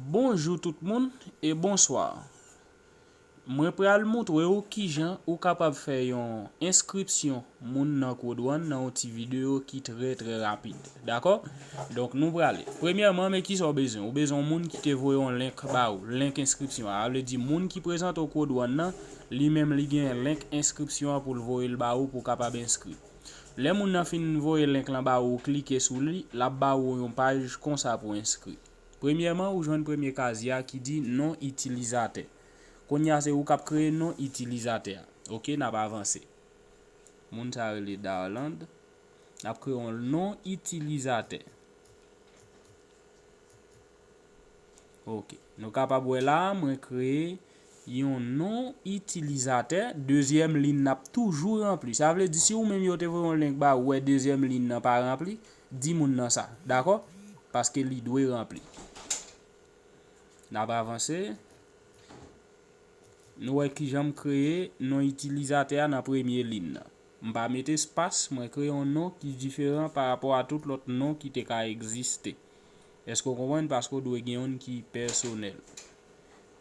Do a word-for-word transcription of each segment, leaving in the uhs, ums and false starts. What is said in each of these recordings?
Bonjou tout moun e bonswa. Mwen pral montre w kijan ou kapab fè yon enskripsyon moun nan Code One nan yon ti videyo ki trè, trè rapid. Dakò? Donk, nou prale. Premyèman, men kisa w bezwen? Ou bezwen yon moun ki te voye yon link ba ou, link enskripsyon an. Sa vle di, moun ki prezante w Code One nan, li menm li gen link enskripsyon an pou l voye l ba ou pou w kapab enskri. Lè moun nan fin voye link lan ba ou, ou klike sou li, l ap ba ou yon paj konsa pou enskri. Premyèman, ou jwenn premye kaz la ki di non itilizatè. Kounye a se ou k ap kreye non itilizatè a. Oke, n ap avanse. Moun sa rele Darland. N ap kreye yon non itilizatè. Oke. Nou kapab wè la, mwen kreye yon non itilizatè. Dezyèm liy nan ap toujou ranpli. Sa vle di, si ou menm yo te voye yon link ba ou, ou wè dezyèm liy nan pa ranpli, di moun nan sa. Dakò? Paske li dwe ranpli. N ap avanse. Nou wè kijan m kreye non itilizatè a nan premye liy nan. M pa mete espas, mwen kreye yon non ki diferan pa rapò a tout lòt non ki te ka egziste. Èske w konprann? Paske w dwe gen youn ki pèsonèl.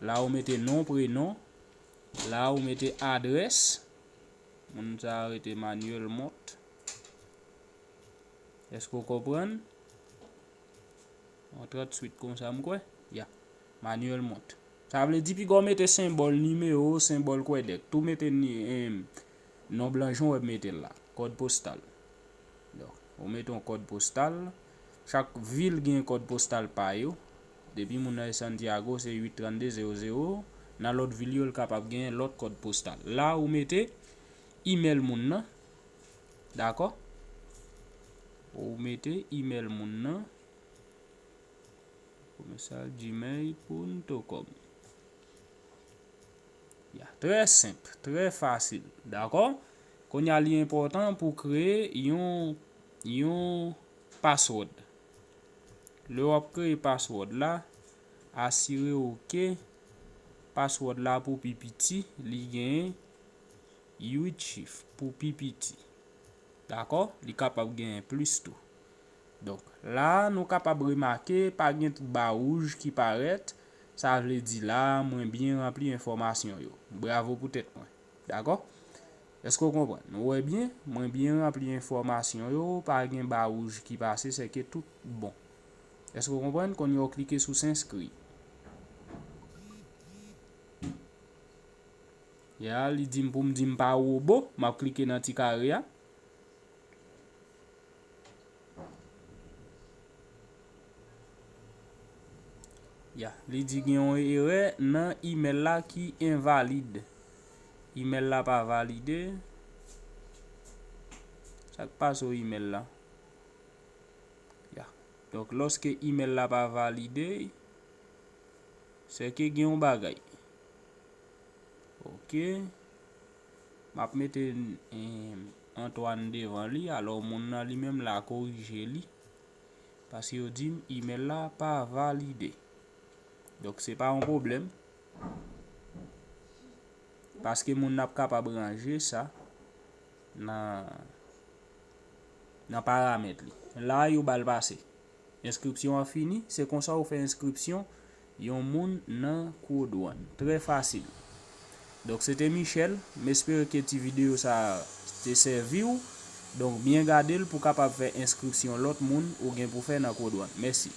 La ou mete non, prenon. La ou mete adrès. Moun sa a rete Manuel Mont. Èske w konprann? Yon trant swit konsa, m kwè. Ya. Manuel Mont. Sa vle di, piga w mete senbòl nimewo, senbòl kwèdèk. Tou mete ni, em, non blan jan w wè m mete l la. Kòd postal. Donk, ou mete yon kòd postal. Chak vil gen kòd postal pa yo. Depi moun nan e Santiago, se uit trannde zewo zewo. Nan lòt vil yo, l kapab gen lòt kòd postal. La, ou mete imèl moun nan. Dakò? Ou mete imèl moun nan. Komèsal gmail punto com. Ya, trè senp, trè fasil. Dakò? Kounye a, li enpòtan pou kreye yon, yon password. Lè w ap kreye password la, asire w ke password la pou pi piti, li gen uit chif pou pi piti. Dakò? Li kapab genyen plis tou. Donk, la, nou kapab remake, pa gen ba wouj ki parèt. Sa vle di la, mwen byen ranpli enfòmasyon yo. Bravo pou tèt mwen. Dakò? Èske w konprann? Nou wè byen, mwen byen ranpli enfòmasyon yo, pa gen ba wouj ki pase, sèke tout bon. Èske w konprann? Kounye a w klike sou s'inscrire. Ya, li di m pou m di m pa wobo, m ap klike nan ti kare a. Ya, li di gen yon erè nan imèl la ki envalid. Imèl la pa valide. Sa k pase w imèl la? Ya. Donk, lòske imèl la pa valide, sèke gen yon bagay. Oke. M ap mete, em, Antoine devan li, alò moun nan li menm la korije li. Paske yo di m imèl la pa valide. Donk, se pa yon pwoblèm. Paske moun nan ap kapab ranje sa nan, nan paramèt li. La, yo ba l pase. Enskripsyon an fini, se konsa ou fè enskripsyon yon moun nan Code One. Trè fasil. Donk, se te Michel. M espere ke ti videyo sa a te sèvi w. Donk, byen gade l pou w kapab fè enskripsyon lòt moun ou gen pou fè nan Code One. Mèsi.